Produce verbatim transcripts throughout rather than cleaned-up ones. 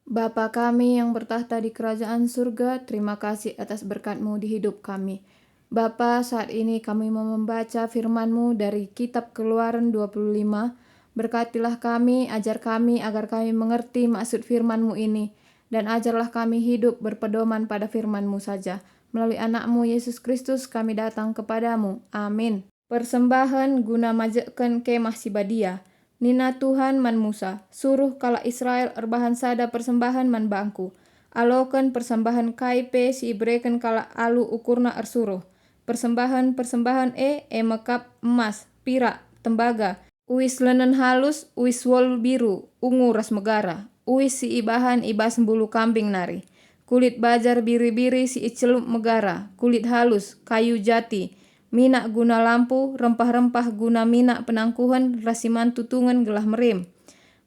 Bapa kami yang bertakhta di kerajaan surga, terima kasih atas berkat-Mu di hidup kami. Bapa, saat ini kami mau membaca firman-Mu dari kitab Keluaran dua puluh lima. Berkatilah kami, ajar kami agar kami mengerti maksud firman-Mu ini, dan ajarlah kami hidup berpedoman pada firman-Mu saja. Melalui Anak-Mu, Yesus Kristus, kami datang kepada-Mu. Amin. Persembahen guna majekken Kemah si Badia. Nina Tuhan man Musa, "Suruh kalak Israel erbahan sada persembahen man bangKu. Aloken persembahen kai pe si ibereken kalak alu ukurna ersuruh. Persembahen-persembahen e, e me kap emas, pirak, tembaga, uis lenen halus, uis wol biru, ungu ras megara, uis si ibahan i bas mbulu kambing nari, kulit bajar biri-biri si icelup megara, kulit halus, kayu jati, minak guna lampu, rempah-rempah guna minak penangkuhen ras si man tutungen gelah merim,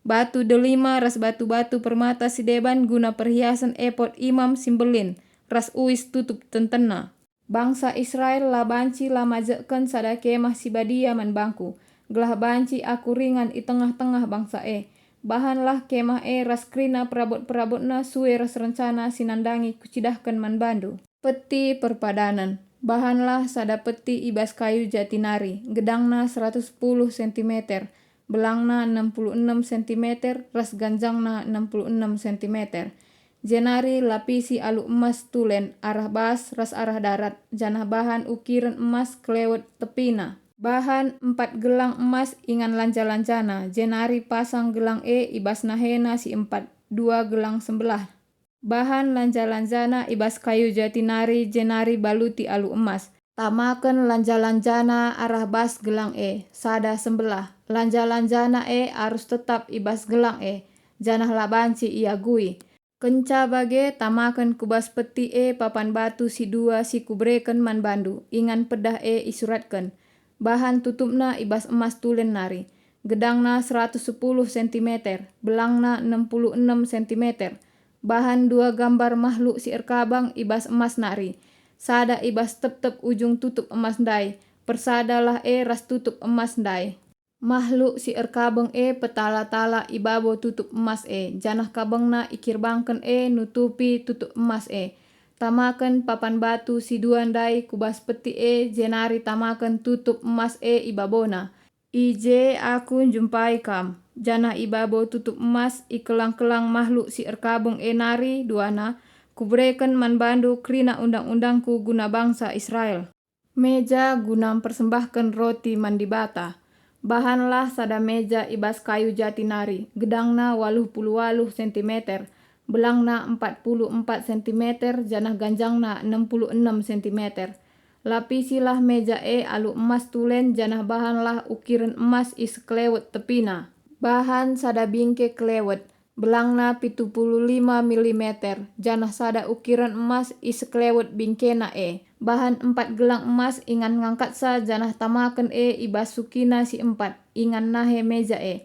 batu delima ras batu-batu permata si deban guna perhiasen epod imam si mbelin, ras uis tutup tentenna. Bangsa Israel la banci la majekken sada Kemah si Badia man bangKu, gelah banci Aku ringan i tengah-tengah bangsa e. Bahanlah Kemah e ras kerina perabot-perabotna sue ras rencana si nandangi Kucidahken man bandu." Peti Perpadanen. Bahanlah sada peti i bas kayu jati nari, gedangna seratus sepuluh sentimeter, belangna enam puluh enam sentimeter, ras ganjangna enam puluh enam sentimeter. Jenari lapisi alu emas tulen arah bas ras arah darat, janah bahan ukiren emas kelewet tepina. Bahan empat gelang emas ingan lanja-lanjana, jenari pasang gelang e i bas nahena si empat, dua gelang sembelah. Bahan lanja-lanjana i bas kayu jati nari, jenari baluti alu emas. Tamaken lanja-lanjana arah bas gelang e, sada sembelah. Lanja-lanjana e arus tetap i bas gelang e, janah la banci iagui. Kenca bage, tamaken ku bas peti e papan batu si dua si Kubereken man bandu, ingan pedah e isuratken. Bahan tutupna i bas emas tulen nari, gedangna seratus sepuluh sentimeter, belangna enam puluh enam sentimeter. Bahan dua gambar mahluk si erkabang i bas emas nari, sada i bas tep-tep ujung tutup emas ndai, persadalah e ras tutup emas ndai. Mahluk si erkabeng e petala-tala i babo tutup emas e, janah kabengna ikirbangken e nutupi tutup emas e. Tamaken papan batu si dua ndai ku bas peti e, jenari tamaken tutup emas e i babona. I je Aku njumpai kam, janah i babo tutup emas i kelang-kelang mahluk si erkabeng e nari duana, Kubereken man bandu kerina undang-undangKu guna bangsa Israel. Meja guna mpersembahken roti man Dibata. Bahanlah sada meja i bas kayu jati nari, gedangna waluh puluh waluh sentimeter, belangna empat puluh empat sentimeter, janah ganjangna enam puluh enam sentimeter. Lapisilah meja e alu emas tulen, janah bahanlah ukiren emas i sekelewet tepina. Bahan sada bingke kelewet, belangna pitu puluh lima milimeter, janah sada ukiren emas i sekelewet bingkena e. Bahan empat gelang emas ingan ngangkatsa, janah tamaken e i bas sukina si empat, ingan nahe meja e.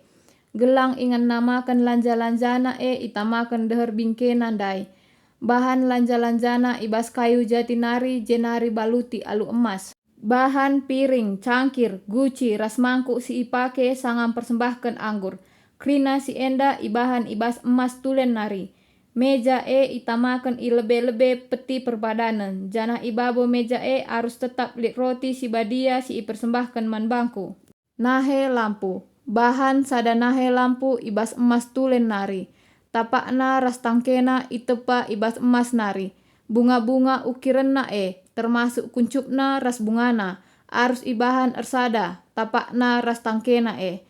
Gelang ingan namaken lanja-lanjana e itamaken deher bingkena ndai. Bahan lanja-lanjana i bas kayu jati nari, jenari baluti alu emas. Bahan piring, cangkir, guci, ras mangkuk si ipake sanga mpersembahken anggur, kerina si enda ibahan i bas emas tulen nari. Meja e itamaken i lebe-lebe Peti Perpadanen, janah i babo meja e arus tetap lit roti si badia si ipersembahken man bangKu. Nahe lampu. Bahan sada nahe lampu i bas emas tulen nari. Tapakna ras tangkena itepa i bas emas nari. Bunga-bunga ukirenna e, termasuk kuncupna ras bungana, arus ibahan ersada, tapakna ras tangkena e.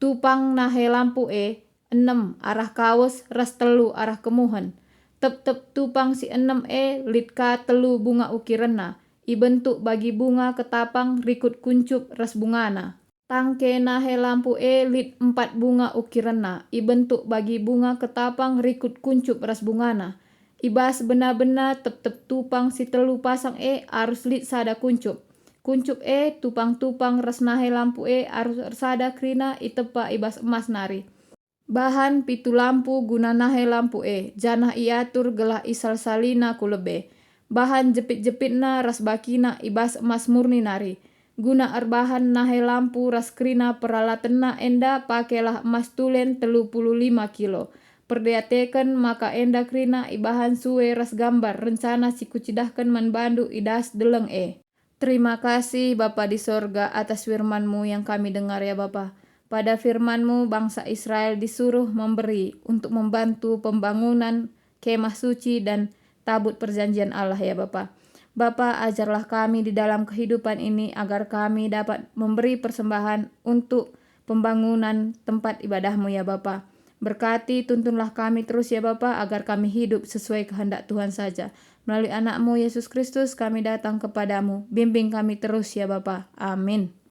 Tupang nahe lampu e, enem arah kawes ras telu arah kemuhen. Tep-tep tupang si enem e lit ka telu bunga ukirenna, ibentuk bagi bunga ketapang rikut kuncup ras bungana. Tangke nahe lampu e lit empat bunga ukirenna, ibentuk bagi bunga ketapang rikut kuncup ras bungana. I bas bena-bena tep-tep tupang si telu pasang e arus lit sada kuncup. Kuncup e, tupang-tupang ras nahe lampu e arus ersada kerina itepa i bas emas nari. Bahan pitu lampu guna nahe lampu e, janah iatur gelah isalsalina ku lebe. Bahan jepit-jepitna ras bakina i bas emas murni nari. Guna erbahan nahe lampu ras kerina peralatenna enda pakelah emas tulen telu puluh lima kilo. Perdiateken maka enda kerina ibahan sue ras gambar rencana si kucidahken man bandu i das deleng e. Terima kasih, Bapa di sorga, atas firman-Mu yang kami dengar, ya Bapa. Pada firman-Mu, bangsa Israel disuruh memberi untuk membantu pembangunan Kemah Suci dan Tabut Perjanjian Allah, ya Bapa. Bapa, ajarlah kami di dalam kehidupan ini agar kami dapat memberi persembahan untuk pembangunan tempat ibadah-Mu, ya Bapa. Berkati, tuntunlah kami terus, ya Bapa, agar kami hidup sesuai kehendak Tuhan saja. Melalui Anak-Mu, Yesus Kristus, kami datang kepada-Mu. Bimbing kami terus, ya Bapa. Amin.